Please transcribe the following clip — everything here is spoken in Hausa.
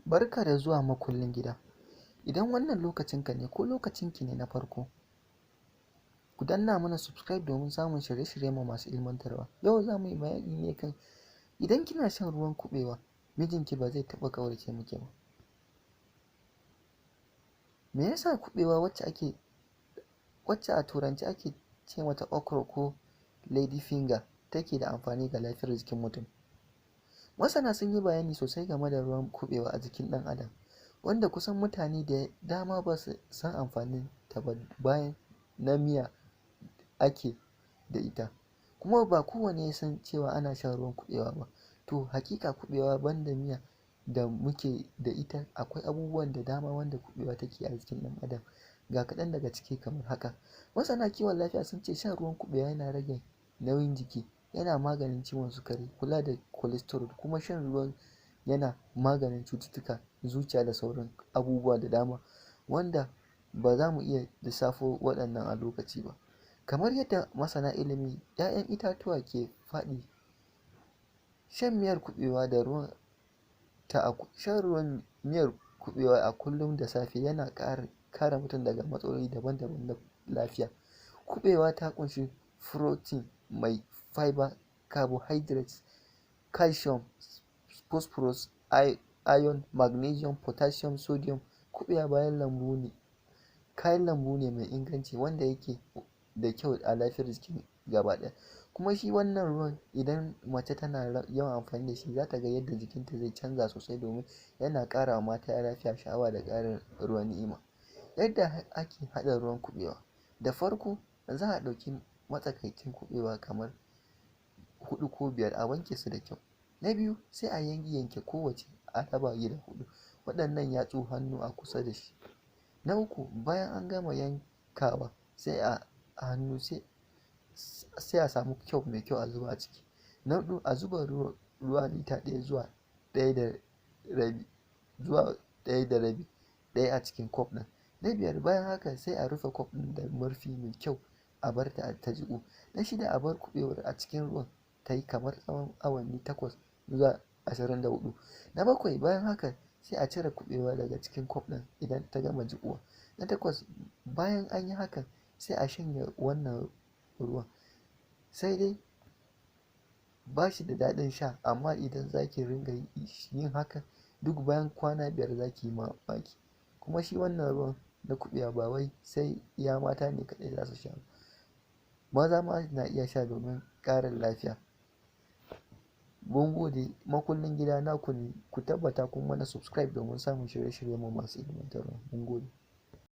Barka da zuwa Makullin Gida. Idan wannan lokacinka ne ko lokacinki ne na farko, ku danna mana subscribe domin samun shirye-shiryenmu masu ilmantarwa. Yau za mu yi bayani ne kan idan kina shan ruwan kuɓewa, mijinki ba zai taɓa ƙaurace miki ba. Me yasa kuɓewa wacce a turance ake ce mata okro ko lady finger take da amfani ga lafiyar jikin mutum? Masana sun yi bayani sosai game da ruwan kuɓewa a jikin ɗan adam, wanda kusan mutane da dama ba su san amfanin ta ba bayan na miya ake da ita, kuma ba kowanne ya san cewa ana shan ruwan kuɓewa ba. To haƙiƙa kuɓewa banda miya da muke da ita, akwai abubuwan da dama wanda kuɓewa take a jikin ɗan adam. Ga kaɗan daga ciki kamar haka: masana kiwon lafiya sun ce shan ruwan kuɓewa yana rage nauyin jiki, yana maganin ciwon sukari, kula da cholesterol, kuma shan ruwan yana maganin cututtuka zuciya da sauran abubuwa da dama wanda ba za mu iya lissafo waɗannan a lokaci ba. Kamar yadda masana ilimin ‘ya'yan itatuwa ke faɗi, shan miyar kuɓewa da ruwan ta shan ruwan miyar kuɓewa a kullum da safe yana ƙara kare mutum daga matsaloli daban-daban na lafiya. Kuɓewa ta ƙunshi protein mai fiber, carbohydrates, calcium, phosphorus, iron, magnesium, potassium, sodium. Kuɓewa bayan lambu ne, kayan lambu ne mai inganci wanda yake da kyau a lafiyar jiki gaba ɗaya. Kuma shi wannan ruwan, idan mace tana yawan amfani da shi, za ta ga yadda jikinta zai canza sosai, domin yana ƙara wa mata lafiya, sha'awa da ƙarin ruwan ni'ima. Yadda ake haɗa ruwan kuɓewa: da farko za a ɗauki matsakaicin kuɓewa kamar huɗu ko biyar, a wanke su da kyau. Na biyu, sai a yayyanke kowacce, a raba gida huɗu waɗannan yatsu hannu a kusa da shi. Na uku, bayan an gama yankawa, sai a hannu sai a samu kyau mai kyau a zuba a ciki. Na huɗu, a zuba ruwa lita 1 zuwa 1.5 zuwa 1.5 ɗaya a cikin cup ɗin. Na biyar, bayan haka sai a rufe cup ɗin da murfi mai kyau, a bar ta ta jiƙu. Na shida, a bar kuɓewar a cikin ruwan ta yi kamar tsawon awanni 8 zuwa 24. Na bakwai, bayan haka sai a cire kuɓewa daga cikin cup ɗin idan ta gama jiƙuwa. Na takwas, bayan an yi hakan, sai a shanye wannan ruwan. Sai dai ba shi da daɗin sha, amma idan za ki ringa yin hakan duk bayan kwana 5, za ki yi mamaki. Kuma shi wannan ruwan na kuɓewa ba wai sai iya mata ne kaɗai za su sha ba, maza ma na iya sha domin ƙarin lafiya. Mun gode. Makullin Gida naku ne. Ku tabbata kun mana subscribe domin samun shirye-shiryenmu masu ilmantarwa. Mun gode.